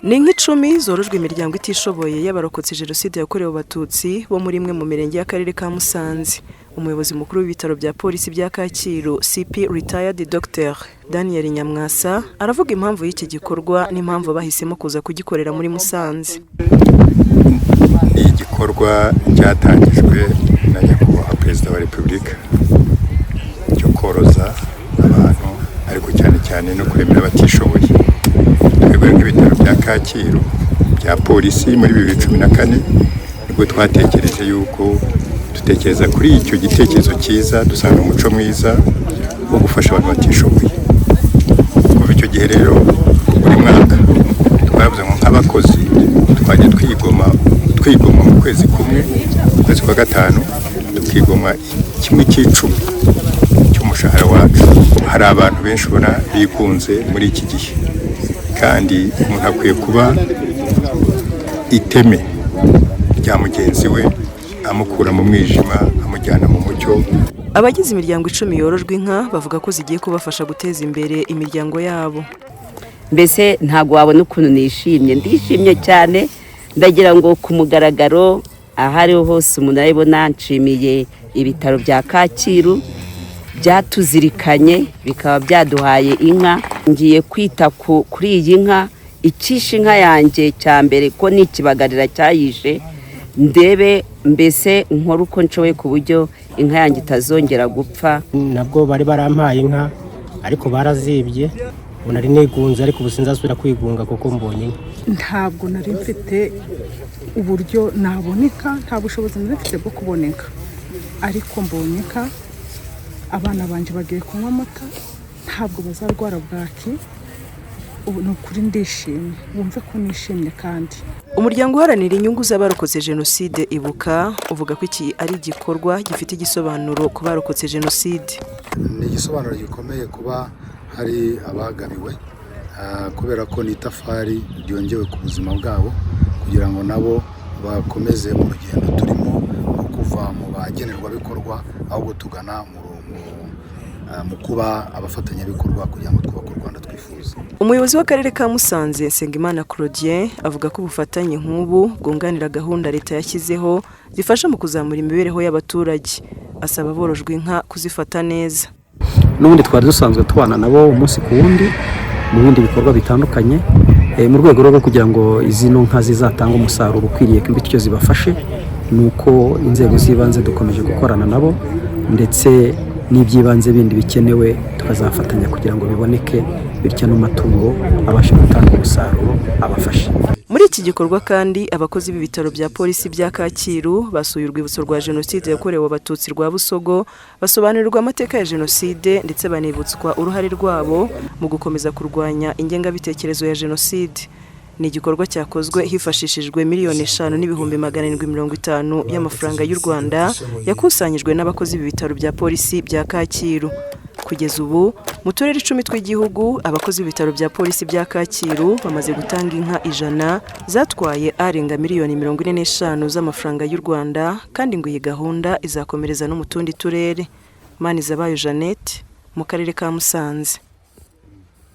Ni inka 10 zorojwe imiryango itishoboye y'abarokotse Jenoside yakorewe Abatutsi bo muri imwe mu mirenge y'Akarere ka Musanze. Umuyobozi mukuru w'ibitaro bya polisi bya Kacyiru, CP Retired Dr Daniel Nyamwasa, aravuga impamvu y'iki gikorwa n'impamvu bahisemo kuza kugikorera muri Musanze. Ni igikorwa cyatangijwe na Nyakubahwa Perezida wa Repubulika cyo koroza abantu, ariko cyane cyane no kuremera abatishoboye. Twebwe nk'ibitaro bya Kacyiru bya polisi, muri 2014 nibwo twatekereje yuko dutekereza kuri icyo gitekerezo cyiza, dusanga umuco mwiza wo gufasha abantu batishoboye. Kuva icyo gihe rero, buri mwaka twaravuze ngo nk'abakozi twajya twigomwa mu kwezi kumwe, ukwezi kwa gatanu, tukigomwa 1/10 cy'umushahara wacu. Hari abantu benshi ubona bigunze muri iki gihe, kandi umuntu akwiye kuba iteme rya mugenzi we, amukura mu mwijima amujyana mu mucyo. Abagize imiryango 10 yorojwe inka bavuga ko zigiye kubafasha guteza imbere imiryango yabo. Mbese ntabwo wabona ukuntu nishimye, ndishimye cyane. Ndagira ngo ku mugaragaro, aho ariho hose umuntu arabibona, nshimiye ibitaro bya Kacyiru byatuzirikanye bikaba byaduhaye inka. Ngiye kwita kuri iyi nka. Icyishe inka yanjye cya mbere ko ni ikibagarira cyayishe, ndebe mbese nkore uko nshoboye ku buryo inka yanjye itazongera gupfa. Nabwo bari barampaye inka ariko barazibye. Ubu nari nigunze, ariko ubu sinzasubira kwigunga kuko mbonye inka. Ntabwo nari mfite uburyo naboneka, nta bushobozi nari mfite bwo kuboneka, ariko mbonye inka, abana banjye bagiye kunywa amata, ntabwo bazarwara bwaki. Ubu ni ukuri ndishimye, wumve ko nishimye kandi. Umuryango uharanira inyungu z'abarokotse Jenoside, Ibuka, uvuga ko iki ari igikorwa gifite igisobanuro ku barokotse Jenoside. Ni igisobanuro gikomeye kuba hari abagabiwe, kubera ko ni itafari ryongewe ku buzima bwabo kugira ngo nabo bakomeze mu rugendo turimo rwo kuva mu bagenerwabikorwa ahubwo tugana mu kuba abafatanyabikorwa kugira ngo twubake u Rwanda twifuza. Umuyobozi w'Akarere ka Musanze, Nsengimana Claudien, avuga ko ubufatanye nk'ubu bwunganira gahunda leta yashyizeho zifasha mu kuzamura imibereho y'abaturage. Asaba aborojwe inka kuzifata neza. N'ubundi twari dusanzwe tubana nabo umunsi ku wundi mu bindi bikorwa bitandukanye, mu rwego rwo kugira ngo izino nka zizatange umusaruro ukwiriye bityo zibafashe. Ni uko inzego z'ibanze dukomeje gukorana nabo, ndetse n'iby'ibanze bindi bikenewe tukazafatanya kugira ngo biboneke, bityo n'amatungo abashe gutanga umusaruro abafashe. Muri iki gikorwa kandi, abakozi b'ibitaro bya polisi bya Kacyiru basuye urwibutso rwa Jenoside yakorewe Abatutsi rwa Busogo, basobanurirwa amateka ya Jenoside ndetse banibutswa uruhare rwabo mu gukomeza kurwanya ingengabitekerezo ya Jenoside. Ni igikorwa cyakozwe hifashishijwe 5,750,000 y'amafaranga y'u Rwanda yakusanyijwe n'abakozi b'ibitaro bya polisi bya Kacyiru. Kugeza ubu, mu turere 10 tw'igihugu, abakozi b'ibitaro bya polisi bya Kacyiru bamaze gutanga inka 100 zatwaye arenga miliyoni 45 z'amafaranga y'u Rwanda, kandi ngo iyi gahunda izakomereza no mu tundi turere. Manizabayo Jeannette, mu Karere ka Musanze.